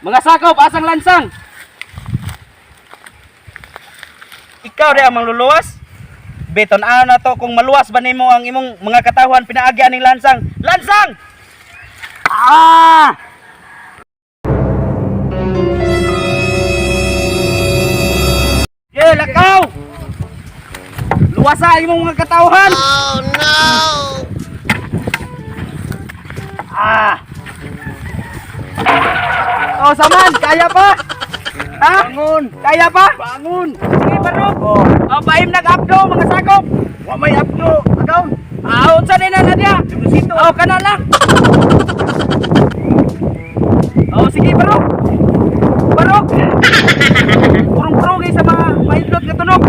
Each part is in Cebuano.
Mga sakop, asang lansang? Ikaw rin ang mangluluwas? Beton ano na to kung maluwas ba nimo ang imong mga katawhan pinaagi aning lansang? Lansang! Ah! Ye, lakaw! Luwasa ang imong mga katawhan! Oh no! Ah! Oh, saman, kaya pa? Ha? Bangon! Kaya pa? Bangon! Sige, barog. Oh, Oh, paim nag-updo mga sakop. wa may abdo. Agaw. Ah, unsa din na Nadia? Oh, kana lang. Oh, sige, barog. Barog. Purong-purong sa mga mahindot nga tunog.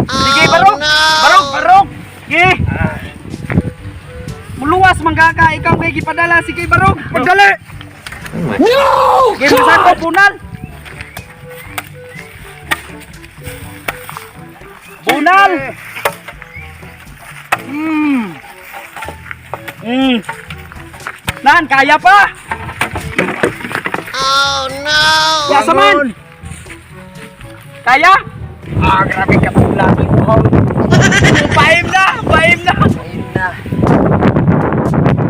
Sige, Oh barog. no! Barog, barog. Sige. Muluwas man ka ka, ikaw kay gipadala. Sige, barog. Pagdali! No! Sige, mga sakop, bunal. Bunal. Nan, kaya pa. Oh no! Yasa man. Kaya? Ah, grabe ka pula. Uhaw. Paim na, paim na. Ayun na.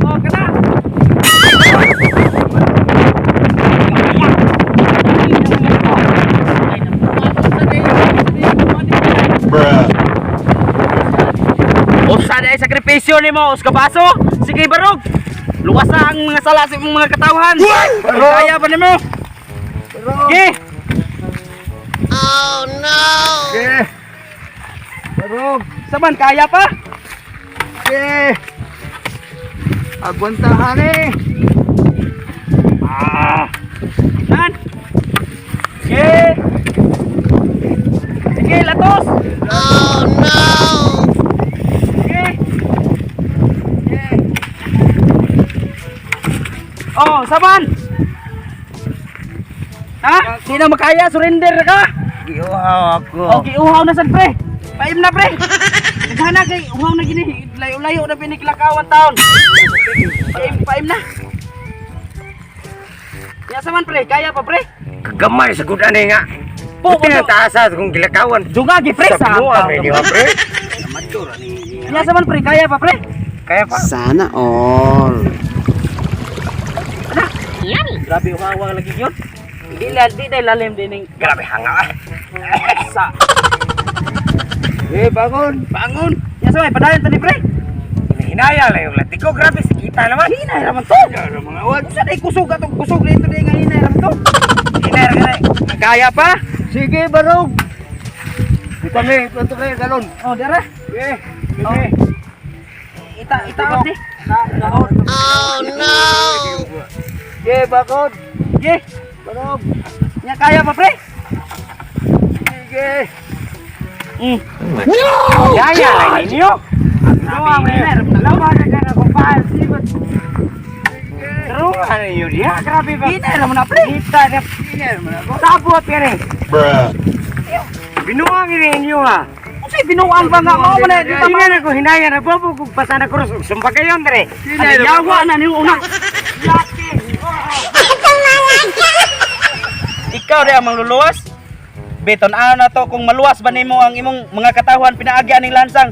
Oh, kana. Usa na sakripisyo nimo, us kabaso. Sige barog. Luwasa ang mga sala sa imong mga katawhan. Kaya ba nimo? Barog! Sige. Oh no! Sige! Barog! Saman kaya pa? Sige! Agwantahan eh! Ah. Nan. Sige. Sige, latos. Oh no! Sige. Sige. Oh, saman. Ha? Di na makaya, surrender ka. Giuhaw ako. Okay, uhaw na sad pre. Paim na pre. Daghana kay uhaw na gini. Layo-layo na piniklakawan taon. Paim, paim na. Ya saman pre, kaya pa pre. Kagamay sa gud ani nga. Po, Puti na taasa kung gilakawan. Dungagi pre Sa binuang ni ba pre? Ya saman pre, kaya pa pre. Kaya pa. Sana all. Grabe uhaw lagi yun. Di la di dai lalim dining Grabe hanga. sa. Eh, bangon! Bangon. Ya saman padayon tani pre. Hinaya lang yung latiko. Grabe sa kita naman. Hinay ra man to. Mga awat! Usa day kusog atong kusog dito day nga hinay ra man to. Hinaya ra kay. Kaya pa? Sige, barog! Kita ni, ito kayo, galon. Oh, dara. Sige! Oh. Sige! Ita ita di. Oh no! Sige, bangon! Sige. Barog! Nya kaya pa pre? Sige! Kaya lang ninyo. Grabe, hinay ra man. Lawa na ka na kung paano sigot. Ruha na yun. Ya, grabe ba? Hinay ra man na pre. Kita na. Sabot ka rin. Binuang ini ninyo ha. Unsay binuang ba nga mao man na di ba Tingnan ako hinaya na bobo kung pasa na krus. Sumpa kayo dre. man? Yawa na ni una. Ikaw rin ang mangluluwas? Beton ano na to kung maluwas ba nimo ang imong mga katawhan pinaagi aning lansang.